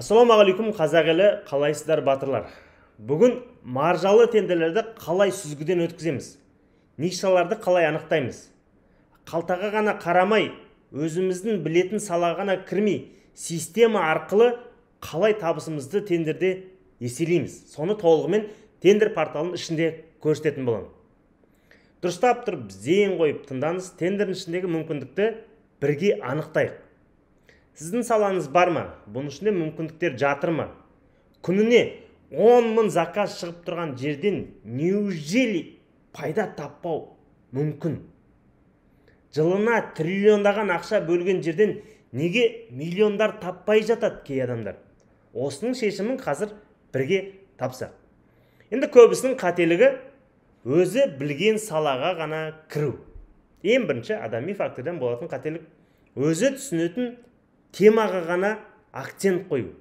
Ассалаумағалейкум, қазақ елі, қалайсыздар батырлар? Бүгін маржалы тендерлерді қалай сүзгіден өткіземіз? Нишаларды қалай анықтаймыз? Қалтаға ғана қарамай, өзіміздің білетін салаға ғана кірмей, система арқылы қалай табысымызды тендерде еселейміз? Соны толығымен тендер порталының ішінде көрсететін боламын. Дұрыстап тұрып, зейін қойып тыңдаңыз, тендердің ішіндегі мүмкіндікті бірге анықтайық. Сіздің салаңыз бар ма? Бұның ішінде мүмкіндіктер жатыр ма? Күніне 10 мың заказ шығып тұрған жерден неужели пайда таппау мүмкін? Жылына триллиондаған ақша бөлген жерден неге миллиондар таппай жатады кей адамдар? Осының шешімін қазір бірге тапсақ. Енді көбісінің қателігі өзі білген салаға ғана кіру. Ең бірінші адами фактордан болатын қателік өзі түсінетін темаға ғана акцент қою.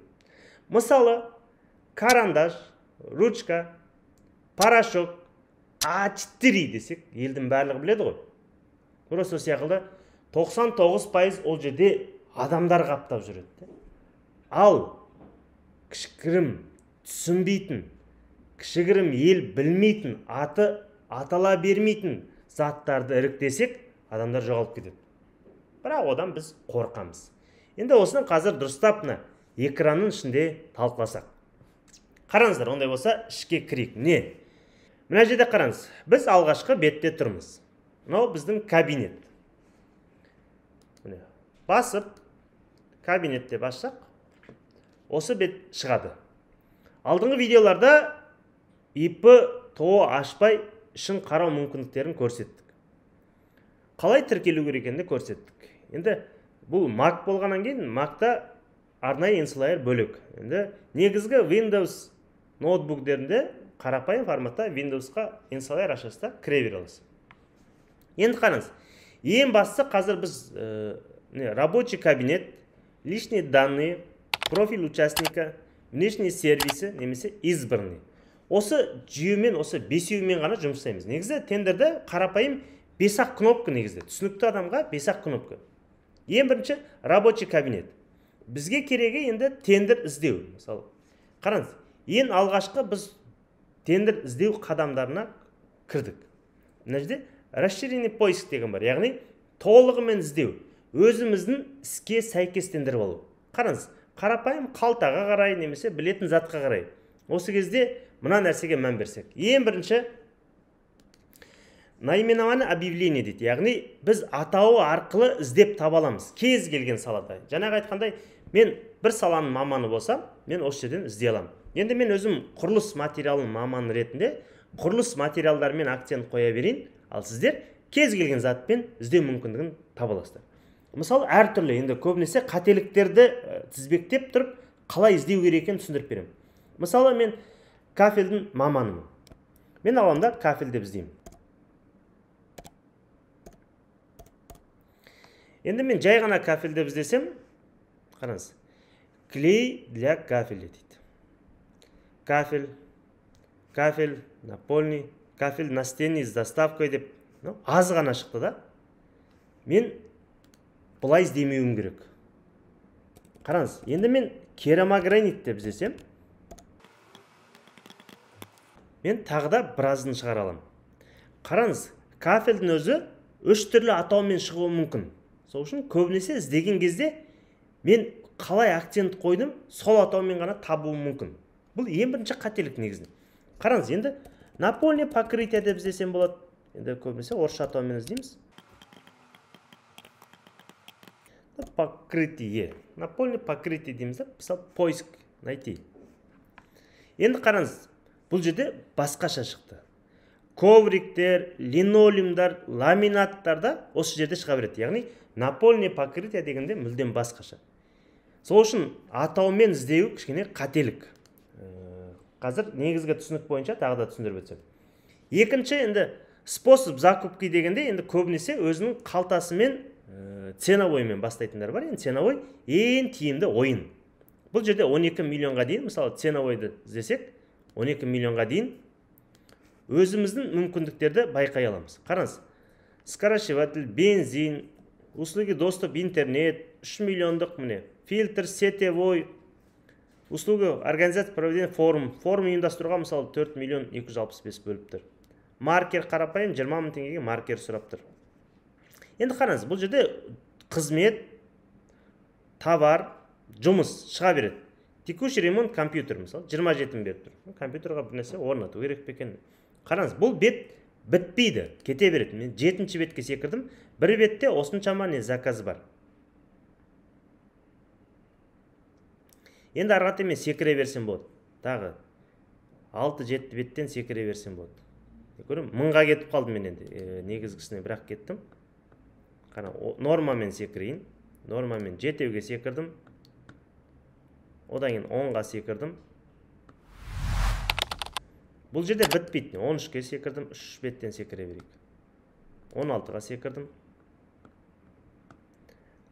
Мысалы, карандаш, ручка, порошок, А4 десек, елдің барлығы біледі ғой. Тура сол сияқты 99% ол жерде адамдар қаптап жүреді. Ал кішігірім түсінбейтін, кішігірім ел білмейтін, аты атала бермейтін заттарды іріктесек, адамдар жоғалып кетеді. Бірақ одан біз қорқамыз. Енді осыны қазір дұрыстап мына экранның ішінде талқыласақ. Қараңыздар, ондай болса ішке кірейік. Не? Мына жерде қараңыз, біз алғашқы бетте тұрмыз. Мынау біздің кабинет. Міне, басып кабинетте бассақ, осы бет шығады. Алдыңғы видеоларда ИП ТО ашпай ішін қарау мүмкіндіктерін көрсеттік. Қалай тіркелу керек екенін көрсеттік. Енді бұл Mac болғаннан кейін Mac'та арнайы инсталлер бөлек. Енді негізгі Windows ноутбуктерінде қарапайым форматта Windowsқа инсталлер ашасыз да кіре бере аласыз. Енді қараңыз, ең бастысы қазір біз рабочий кабинет, личные данные, профиль участника, внешние сервисы немесе избранный. Осы жүйемен, осы бесеуімен ғана жұмыс жасаймыз. Негізі тендерде қарапайым 5-ақ кнопка негізі. Түсінікті адамға 5-ақ кнопка. Ең бірінші рабочий кабинет. Бізге керегі енді тендер іздеу. Мысалы, қараңыз, ең алғашқы біз тендер іздеу қадамдарына кірдік. Мына жерде расширенный поиск деген бар, яғни толығымен іздеу, өзіміздің іске сәйкестендіріп алу. Қараңыз, қарапайым қалтаға қарай немесе білетін затқа қарай. Осы кезде мына нәрсеге мән берсек. Ең бірінші наименование объявление дейді, яғни біз атауы арқылы іздеп таба аламыз кез келген салада. Жаңағы айтқандай, мен бір саланың маманы болсам, мен осы жерден іздей аламын. Енді мен өзім құрылыс материалының маманы ретінде құрылыс материалдарымен акцент қоя берейін, ал сіздер кез келген затпен іздеу мүмкіндігін таба аласыздар. Мысалы, әртүрлі, енді көбінесе қателіктерді тізбектеп тұрып, қалай іздеу керек екенін түсіндіріп беремін. Мысалы, мен кафельдің маманымын. Мен аламын да кафель деп іздеймін. Енді мен жай ғана кафель деп іздесем, қараңыз, клей для кафеля дейді. Кафель, кафель напольный, кафель настенный с доставкой деп, аз ғана шықты да. Мен былай іздемеуім керек. Қараңыз, енді мен керамогранит деп іздесем, мен тағы да біразын шығара аламын. Қараңыз, кафельдің өзі үш түрлі атаумен шығуы мүмкін. Сол үшін көбінесе іздеген кезде мен қалай акцент қойдым, сол атаумен ғана табуым мүмкін. Бұл ең бірінші қателік негізінде. Қараңыз, енді напольное покрытие деп іздесем болады. Енді көбінесе орысша атаумен іздейміз. Покрытие. Напольное покрытие дейміз да, мысалы, поиск найти. Енді қараңыз, бұл жерде басқаша шықты. Ковриктер, линолеумдар, ламинаттар да осы жерде шыға береді. Яғни напольное покрытие дегенде мүлдем басқаша. Сол үшін атаумен іздеу кішкене қателік. Қазір негізгі түсінік бойынша тағы да түсіндіріп өтсем. Екінші, енді способ закупки дегенде енді көбінесе өзінің қалтасымен ценовоймен бастайтындар бар. Енді ценовой ең тиімді ойын. Бұл жерде 12 миллионға дейін, мысалы, ценовойды іздесек, 12 миллионға дейін өзіміздің мүмкіндіктерді байқай аламыз. Қараңыз, скоросшиватель, бензин, услуги доступ интернет, 3 миллиондық міне, фильтр сетевой, Услуга организация проведения форум. Форум ұйымдастыруға мысалы 4 миллион 265 бөліп тұр. Маркер қарапайым 20 мың теңгеге маркер сұрап тұр. Енді қараңыз, бұл жерде қызмет, товар, жұмыс шыға береді. Текущий ремонт компьютер мысалы 27 мың беріп тұр. Компьютерға бір нәрсе орнату керек пе екен? Қараңыз, бұл бет бітпейді, кете береді. Мен 7-ші бетке секірдім. Бір бетте осыншама не заказ бар. Енді ары қарай мен секіре берсем болады. Тағы 6-7 беттен секіре берсем болады. Көрім, мыңға кетіп қалдым мен енді. Негізгісіне бірақ кеттім. Қара, нормамен секірейін. Нормамен 7-ге секірдім. Одан кейін 10-ға секірдім. Бұл жерде бітпейді. 13-ке секірдім, 3 беттен секіре берейік. 16-ға секірдім.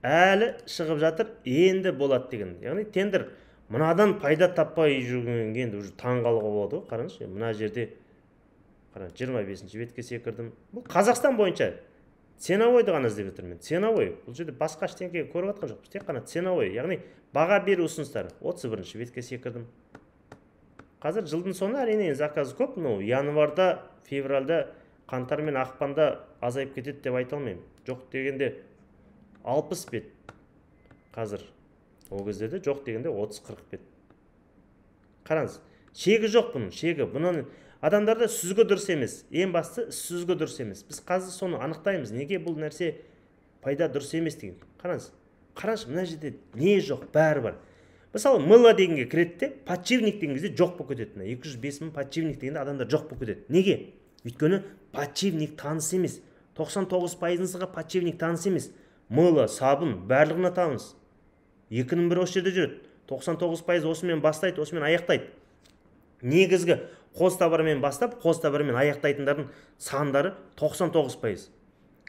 Әлі шығып жатыр, енді болады деген. Яғни тендер мынадан пайда таппай жүргенге енді уже таң қалуға болады ғой. Қараңызшы, мына жерде қараңыз, 25-ші бетке секірдім. Бұл Қазақстан бойынша ценовойды ғана іздеп жатырмын мен. Ценовой. Бұл жерде басқа ештеңе көріп жатқан жоқпыз. Тек қана ценовой, яғни баға беру ұсыныстары. 31-ші бетке секірдім. Қазір жылдың соңы әрине заказ көп, но январда, февральда, қаңтар мен ақпанда азайып кетеді деп айта алмаймын. Жоқ дегенде 60 бет қазір. Ол кездерде жоқ дегенде 30-40 бет. Қараңыз, шегі жоқ бұның, шегі. Бұның адамдарда сүзгі дұрыс емес. Ең басты сүзгі дұрыс емес. Біз қазір соны анықтаймыз. Неге бұл нәрсе пайда дұрыс емес деген. Қараңыз, қараңыз, мына жерде не жоқ, бәрі бар. Мысалы, мыло дегенге кіреді де, подшипник деген кезде жоқ болып кетеді. Мына 205 мың подшипник дегенде адамдар жоқ болып кетеді. Неге? Өйткені подшипник таныс емес. 99%-ға подшипник таныс емес. Мыло, сабын барлығына таныс. Екінің бірі осы жерде жүреді. 99% осымен бастайды, осымен аяқтайды. Негізгі қос товармен бастап, қос товармен аяқтайтындардың сандары 99%.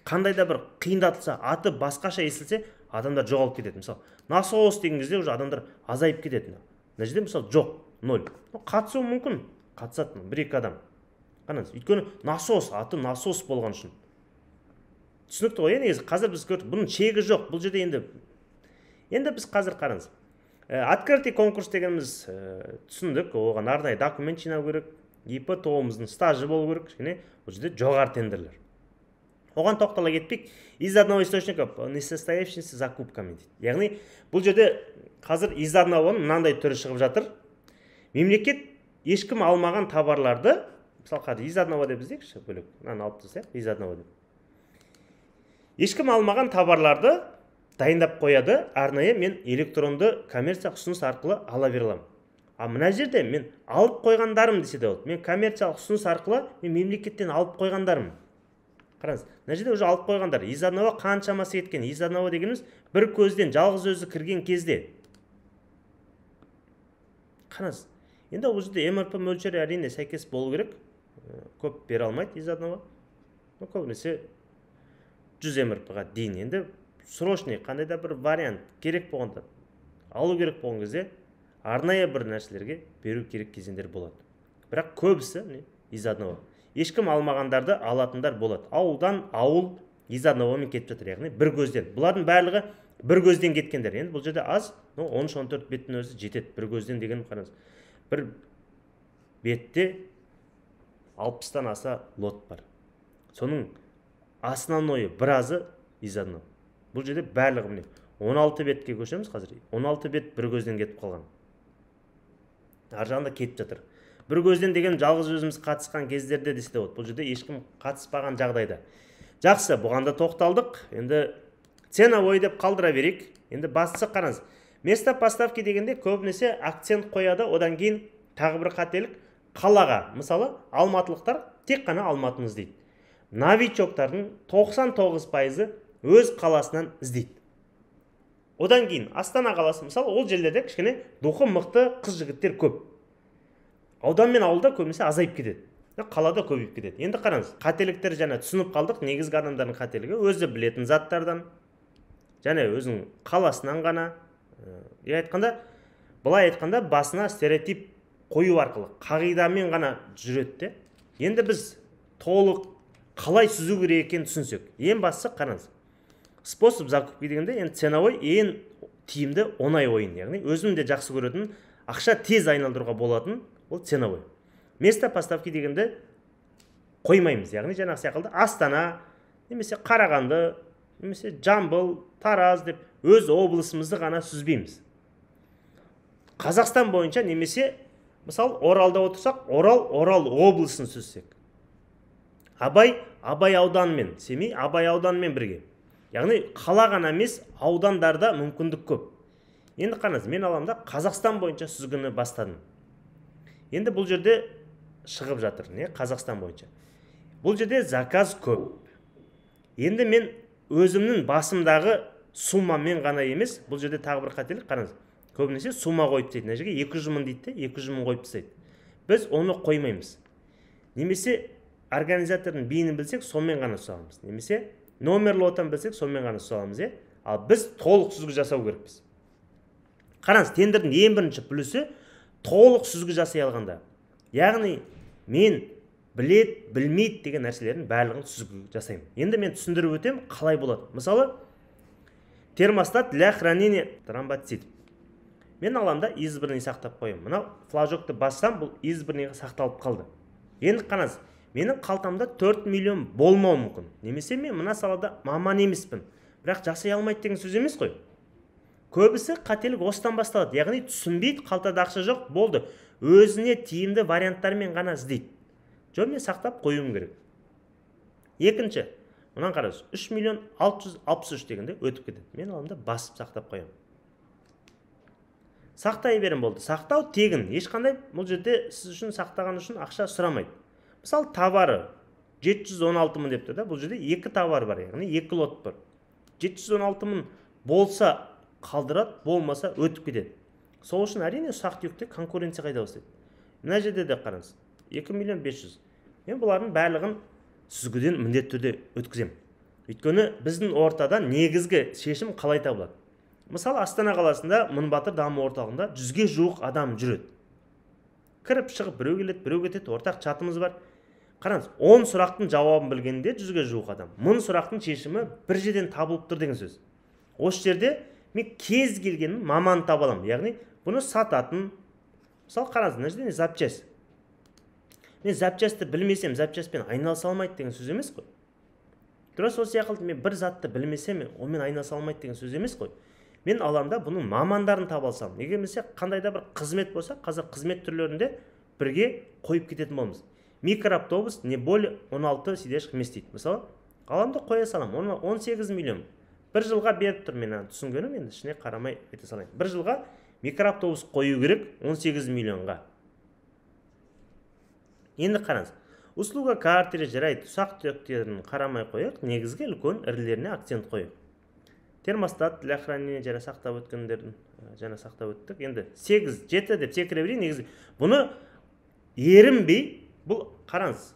Қандай да бір қиындатылса, аты басқаша естілсе, адамдар жоғалып кетеді. Мысалы, насос деген кезде уже адамдар азайып кетеді. Мына жерде мысалы жоқ, 0. Қатысуы мүмкін, қатысады бір-екі адам. Қараңыз, өйткені насос, аты насос болған үшін. Түсінікті ғой, негізі қазір біз көрдік, бұның шегі жоқ. Бұл жерде енді біз қазір қараңыз. Открытый конкурс дегеніміз түсіндік, оған арнайы документ жинау керек, ИП тобымыздың стажы болу керек, және бұл жерде жоғары тендерлер. Оған тоқтала кетпейік. Из одного источника несостоявшимся закупками дейді. Яғни бұл жерде қазір из одного мынандай түрі шығып жатыр. Мемлекет ешкім алмаған товарларды, мысалы қазір из одного деп іздейікші, бөлек. Мынаны алып тастайық, из одного деп. Ешкім алмаған товарларды дайындап қояды, арнайы мен электронды коммерциялық ұсыныс арқылы ала бере аламын. А мына жерде мен алып қойғандарым десе де болады. Мен коммерциялық ұсыныс арқылы мен мемлекеттен алып қойғандарым. Қараңыз, мына жерде уже алып қойғандар. Из одного қаншамасы кеткен. Из одного дегеніміз бір көзден жалғыз өзі кірген кезде. Қараңыз, енді ол жерде МРП мөлшері әрине сәйкес болу керек. Көп бере алмайды из одного. Көбінесе 100 МРП-ға дейін. Енді срочный қандай да бір вариант керек болғанда, алу керек болған кезде арнайы бір нәрселерге беру керек кезеңдер болады. Бірақ көбісі из одного. Ешкім алмағандарды алатындар болады. Ауылдан ауыл из одного-мен кетіп жатыр, яғни бір көзден. Бұлардың барлығы бір көзден кеткендер. Енді бұл жерде аз, но 13-14 беттің өзі жетеді. Бір көзден деген қараңыз. Бір бетте 60-тан аса лот бар. Соның основнойы біразы из одного. Бұл жерде барлығы міне 16 бетке көшеміз қазір. 16 бет бір көзден кетіп қалған. Ар жағында кетіп жатыр. Бір көзден деген жалғыз өзіміз қатысқан кездерде десе де болады. Бұл жерде ешкім қатыспаған жағдайда. Жақсы, бұған да тоқталдық. Енді ценовой деп қалдыра берейік. Енді бастысы қараңыз. Место поставки дегенде көбінесе акцент қояды. Одан кейін тағы бір қателік қалаға. Мысалы, алматылықтар тек қана Алматыны іздейді. Новичоктардың 99%-ы өз қаласынан іздейді. Одан кейін Астана қаласы, мысалы, ол жерлерде кішкене духы мықты қыз жігіттер көп. Аудан мен ауылда көбінесе азайып кетеді. Қалада көбейіп кетеді. Енді қараңыз, қателіктер жаңа түсініп қалдық. Негізгі адамдардың қателігі өзі білетін заттардан, және өзінің қаласынан ғана. Айтқанда, былай айтқанда басына стереотип қою арқылы қағидамен ғана жүреді де. Енді біз толық қалай сүзу керек екенін түсінсек. Ең бастысы қараңыз. Способ закупки дегенде енді ценовой ең тиімді оңай ойын, яғни өзім де жақсы көретін Ақша тез айналдыруға болатын ол ценовой. Место поставки дегенді қоймаймыз. Яғни жаңағы секілді Астана, немесе Қарағанды, немесе Жамбыл, Тараз деп өз облысымызды ғана сүзбейміз. Қазақстан бойынша, немесе мысалы Оралда отырсақ, Орал облысын сүзсек. Абай, Абай ауданымен, Семей, Абай ауданымен бірге. Яғни қала ғана емес, аудандарда мүмкіндік көп. Енді қараңыз, мен аламын да Қазақстан бойынша сүзгіні бастадым. Енді бұл жерде шығып жатыр, не Қазақстан бойынша. Бұл жерде заказ көп. Енді мен өзімнің басымдағы суммамен ғана емес, бұл жерде тағы бір қателік, қараңыз. Көбінесе сумма қойып тастайды. Мына жерге 200 мың дейді де, 200 мың қойып тастайды. Біз оны қоймаймыз. Немесе организатордың бейінін білсек, сонымен ғана саламыз. Немесе номер лотын білсек, сонымен ғана саламыз, е? Ал біз толық сүзгі жасау керекпіз. Қараңыз, тендердің ең бірінші плюсы толық сүзгі жасай алғанда. Яғни мен білет, білмейді деген нәрселердің барлығын сүзгі жасаймын. Енді мен түсіндіріп өтем, қалай болады. Мысалы, термостат для хранения тромбоцитов. Мен аламын да избранный сақтап қоямын. Мынау флажокты бассам, бұл избранныйға сақталып қалды. Енді қараңыз, менің қалтамда 4 миллион болмауы мүмкін. Немесе мен мына салада маман емеспін. Бірақ жасай алмайды деген сөз емес қой. Көбісі қателік осыдан басталады. Яғни түсінбейді, қалтада ақша жоқ, болды. Өзіне тиімді варианттармен ғана іздейді. Жоқ, мен сақтап қоюым керек. Екінші, мынаны қараңыз, 3 миллион 663 дегенде өтіп кетеді. Мен аламын да басып сақтап қоямын. Сақтай берем болды. Сақтау тегін. Ешқандай бұл жерде сіз үшін сақтаған үшін ақша сұрамайды. Мысалы, товары 716 мың деп тұр да, бұл жерде 2 товар бар, яғни 2 лот бар. 716 мың болса қалдырады, болмаса өтіп кетеді. Сол үшін әрине ұсақ-түйекте конкуренция қайда бастайды. Мына жерде де қараңыз, 2 миллион 500. Мен бұлардың барлығын сүзгіден міндетті түрде өткіземін. Өйткені біздің ортада негізгі шешім қалай табылады? Мысалы, Астана қаласында Мыңбатыр даму орталығында 100-ге жуық адам жүреді. Кіріп шығып біреу келеді, біреу кетеді, ортақ чатымыз бар. Қараңыз, 10 сұрақтың жауабын білгенде 100-ге жуық адам. 1000 сұрақтың шешімі бір жерден табылып тұр деген сөз. Осы жерде мен кез келгенін маман таба аламын. Яғни бұны сататын, мысалы қараңыз, мына жерде запчасть. Мен запчастьті білмесем, запчастьпен айналыса алмайды деген сөз емес қой. Тура сол сияқты мен бір затты білмесем, онымен айналыса алмайды деген сөз емес қой. Мен аламда бұның мамандарын таба алсам, неге десе қандай да бір қызмет болса, қазір қызмет түрлерінде бірге қойып кететін боламыз. Микроавтобус не более 16 сидящих мест дейді. Мысалы, аламда қоя салам, 18 миллион. Бір жылға беріп тұр, мен түсінгенім, енді ішіне қарамай айта салайын. Бір жылға микроавтобус қою керек 18 миллионға. Енді қараңыз, услуга картері жарайды, ұсақ түйектерін қарамай қояйық, негізгі үлкен ірілеріне акцент қояйық. Термостат для хранения жаңа сақтап өткендерін жаңа сақтап өттік. Енді 8, 7 деп секіре берейін. Негізі бұны ерінбей, бұл қараңыз.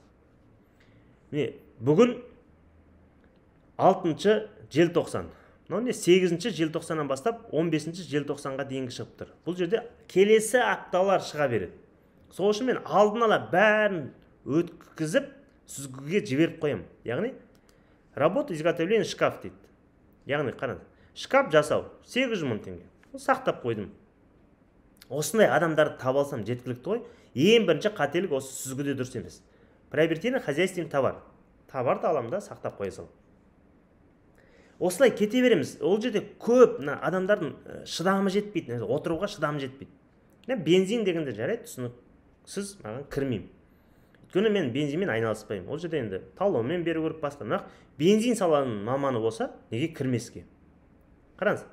Міне, бүгін 6 желтоқсан. Мынау не 8 желтоқсаннан бастап 15 желтоқсанға дейінгі шығып тұр. Бұл жерде келесі апталар шыға береді. Сол үшін мен алдын ала бәрін өткізіп сүзгіге жіберіп қоямын. Яғни работа изготовления шкаф дейді. Яғни қараңыз, шкаф жасау 800 мың теңге. Сақтап қойдым. Осындай адамдарды таба алсам жеткілікті ғой. Ең бірінші қателік осы сүзгіде дұрыс емес. Приобретение хозяйственный товар. Товарды аламын да сақтап қоя саламын. Осылай кете береміз. Ол жерде көп мына адамдардың шыдамы жетпейді, отыруға шыдамы жетпейді. Бензин дегенде жарайды, түсініксіз, маған кірмеймін. Өйткені мен бензинмен айналыспаймын. Ол жерде енді талонмен беру керек басқа. Бірақ бензин саланың маманы болса, неге кірмеске? Қараңыз.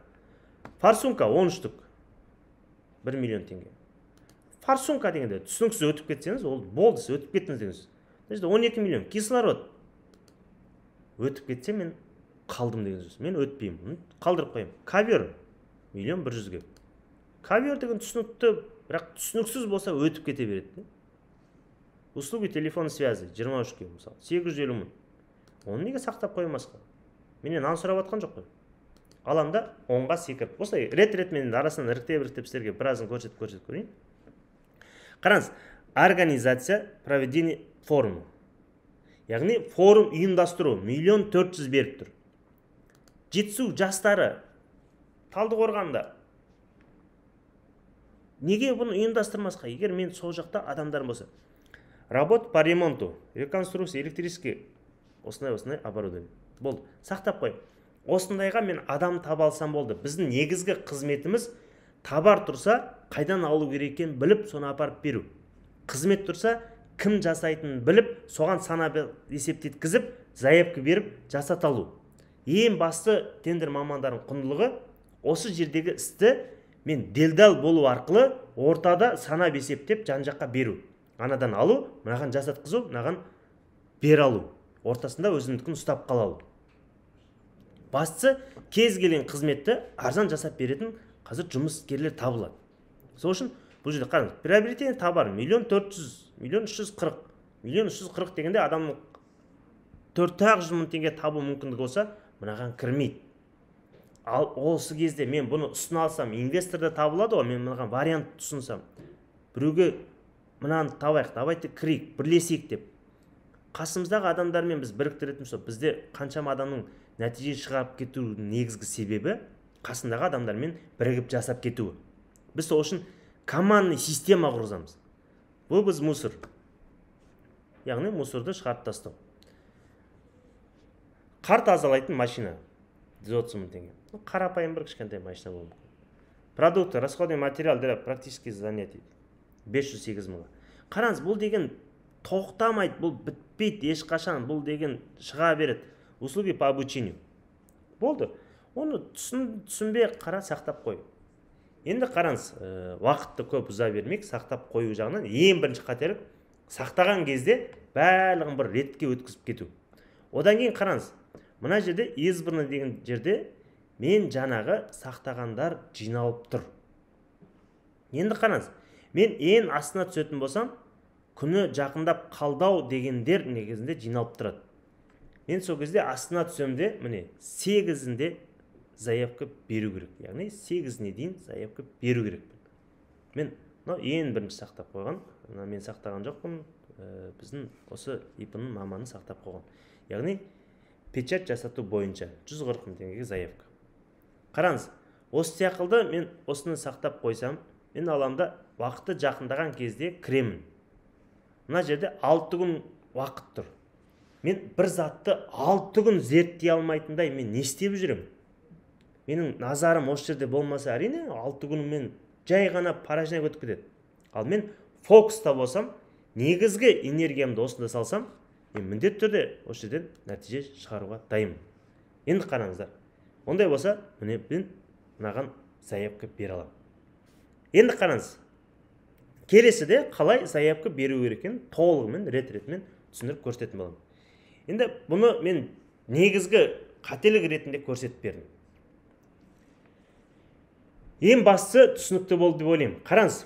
Форсунка 10 штук. 1 миллион теңге. Форсунка дегенде түсініксіз өтіп кетсеңіз, ол болды, сіз өтіп кеттіңіз деген сөз. Мына жерде 12 миллион кислород. Өтіп кетсе мен қалдым деген сөз. Мен өтпеймін. Қалдырып қоямын. Ковер 1 100 000-ге. Ковер деген түсінікті, бірақ түсініксіз болса өтіп кете береді. Услуги телефон связи 23-ке мысалы 850 мың. Оны неге сақтап қоймасқа? Менен нан сұрап жатқан жоқ қой. Алам да 10-ға секіріп. Осылай рет-рет мен арасынан іріктеп-іріктеп сіздерге біразын көрсетіп көрейін. Қараңыз, организация проведение форума. Яғни форум ұйымдастыру 1 400 000 беріп тұр. Жетісу жастары Талдықорғанда Неге бұны ұйымдастырмасқа, егер мен сол жақта адамдарым болса? Работа по ремонту, реконструкция, электрический, осындай оборудование. Болды, сақтап қой. Осындайға мен адам таба алсам болды. Біздің негізгі қызметіміз товар тұрса, қайдан алу керек екенін біліп, соны апарып беру. Қызмет тұрса, кім жасайтынын біліп, соған санап есептеткізіп, заявка беріп, жасата алу. Ең басты тендер мамандарының құндылығы осы жердегі істі мен делдал болу арқылы ортада санап есептеп жан-жаққа беру. Анадан алу, мынаған жасатқызу, мынаған бере алу. Ортасында өзіндікін ұстап қала алу. Бастысы, кез келген қызметті арзан жасап беретін қазір жұмыскерлер табылады. Сол үшін бұл жерде қараңыз, приобретение товар 1 400 000, 1 340 000, 1 340 дегенде адамның 400 000 теңге табу мүмкіндігі болса, мынаған кірмейді. Ал осы кезде мен бұны ұсына алсам, инвестор да табылады ғой, мен мынаған вариант ұсынсам, біреуге мынаны табайық, давайте кірейік, бірлесейік деп. Қасымыздағы адамдармен біз біріктіретін болсақ, бізде қаншама адамның нәтиже шығарып кетуінің негізгі себебі қасындағы адамдармен бірігіп жасап кетуі. Біз сол үшін командный система құрғызамыз. Бұл біз мусор. Яғни мусорды шығарып тастау. Қар тазалайтын машина 130 мың теңге. Қарапайым бір кішкентай машина болуы мүмкін. Продукты, расходный материал для практических занятий 508 мыңға. Қараңыз, бұл деген тоқтамайды, бұл бітпейді ешқашан, бұл деген шыға береді. Услуги по обучению. Болды. Оны түсін, түсінбе, қара, сақтап қой. Енді қараңыз, уақытты көп ұза бермек, сақтап қою жағынан ең бірінші қателік сақтаған кезде барлығын бір ретке өткізіп кету. Одан кейін қараңыз, мына жерде избранный деген жерде мен жаңағы сақтағандар жиналып тұр. Енді қараңыз, мен ең астына түсетін болсам, күні жақындап қалдау дегендер негізінде жиналып тұрады. Мен сол кезде астына түсемін де, міне, 8-інде заявка беру керек. Яғни 8-іне дейін заявка беру керекпін. Мен мынау ең бірінші сақтап қойған, мына мен сақтаған жоқпын, біздің осы ИП-ның маманы сақтап қойған. Яғни печать жасату бойынша 140 мың теңгеге заявка. Қараңыз, осы сияқты мен осыны сақтап қойсам, мен аламда уақыты жақындаған кезде кіремін. Мына жерде 6 күн уақыт тұр. Мен бір затты 6 күн зерттей алмайтындай мен не істеп жүремін? Менің назарым осы жерде болмаса, әрине 6 күнім мен жай ғана порожняк өтіп кетеді. Ал мен фокуста болсам, негізгі энергиямды осында салсам, мен міндетті түрде осы жерден нәтиже шығаруға дайынмын. Енді қараңыздар, ондай болса, міне, мен мынаған заявка бере аламын. Енді қараңыз, келесіде қалай заявка беру керек екенін толығымен рет-ретімен түсіндіріп көрсететін боламын. Енді бұны мен негізгі қателік ретінде көрсетіп бердім. Ең бастысы түсінікті болды деп ойлаймын. Қараңыз,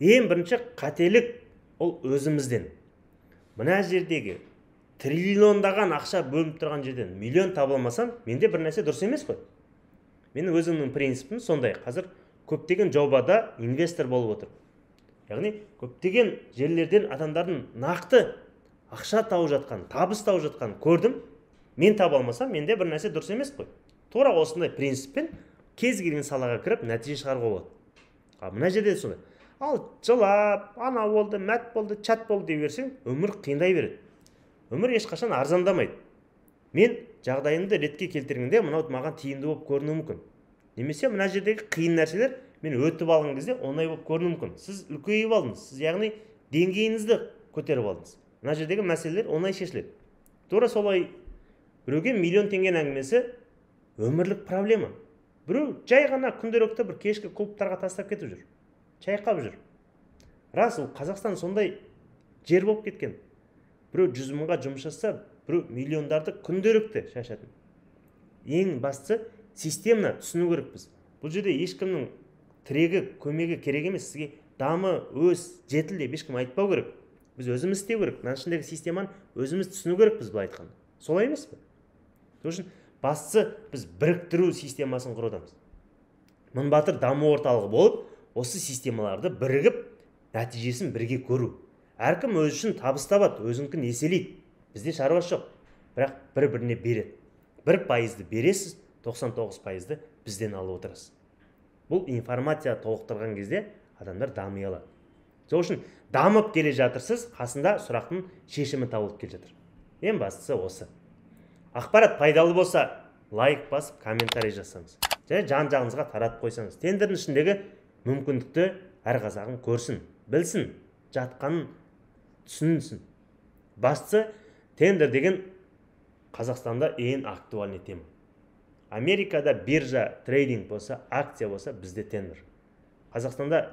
ең бірінші қателік ол өзімізден. Мына жердегі триллиондаған ақша бөлініп тұрған жерден миллион таба алмасам, менде бір нәрсе дұрыс емес қой. Менің өзімнің принципім сондай. Қазір көптеген жобада инвестор болып отыр. Яғни көптеген жерлерден адамдардың нақты ақша тауып жатқан, табыс тауып жатқанын көрдім. Мен таба алмасам, менде бір нәрсе дұрыс емес қой. Тура осындай принциппен кез келген салаға кіріп нәтиже шығаруға болады. Ал мына жерде де сондай. Ал жылап, ана болды, мәт болды, чат болды дей берсең, өмір қиындай береді. Өмір ешқашан арзандамайды. Мен жағдайымды ретке келтіргенде мынау маған тиімді болып көрінуі мүмкін. Немесе мына жердегі қиын нәрселер мен өтіп алған кезде оңай болып көрінуі мүмкін. Сіз үлкейіп алдыңыз, сіз яғни деңгейіңізді көтеріп алдыңыз. Мына жердегі мәселелер оңай шешіледі. Тура солай біреуге миллион теңгенің әңгімесі өмірлік проблема. Біреу жай ғана күнделікті бір кешкі клубтарға тастап кетіп жүр, чайқап жүр. Рас, ол Қазақстан сондай жер болып кеткен. Біреу 100 мыңға жұмыс жасаса, біреу миллиондарды күнделікті шашатын. Ең бастысы системно түсіну керекпіз. Бұл жерде ешкімнің тірегі, көмегі керек емес. Сізге дамы, өс, жетіл деп ешкім айтпау керек. Біз өзіміз істеу керек. Мынаның ішіндегі системаны өзіміз түсіну керекпіз, былай айтқанда. Солай емес пе? Сол үшін бастысы біз біріктіру системасын құрудамыз. Мыңбатыр даму орталығы болып, осы системаларды бірігіп, нәтижесін бірге көру. Әркім өзі үшін табыс табады, өзінікін еселейді. Бізде шаруасы жоқ, бірақ бір-біріне береді. 1%-ды бересіз, 99%-ды бізден алып отырасыз. Бұл информация толықтырған кезде Адамдар дами алады. Сол үшін дамып келе жатырсыз, қасында сұрақтың шешімі табылып келе жатыр. Ең бастысы осы. Ақпарат пайдалы болса, лайк басып, комментарий жазсаңыз және жан-жағыңызға таратып қойсаңыз, тендердің ішіндегі мүмкіндікті әр қазағың көрсін, білсін, жатқанын түсінсін. Бастысы, тендер деген Қазақстанда ең актуальный тема. Америкада биржа, трейдинг болса, акция болса, бізде тендер. Қазақстанда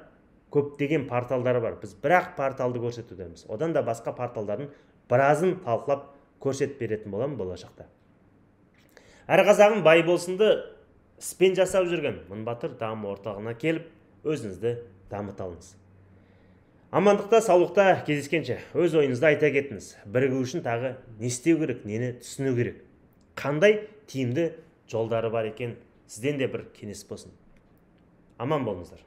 көптеген порталдар бар. Біз бірақ порталды көрсетудеміз. Одан да басқа порталдардың біразын талқылап көрсетіп беретін боламын болашақта. Әр қазағым бай болсынды іспен жасап жүрген Мыңбатыр даму орталығына келіп, өзіңізді дамыта алыңыз. Амандықта, саулықта кездескенше өз ойыңызды айта кетіңіз. Бірігу үшін тағы не істеу керек, нені түсіну керек, қандай тиімді жолдары бар екен, сізден де бір кеңес болсын. Аман болыңыздар.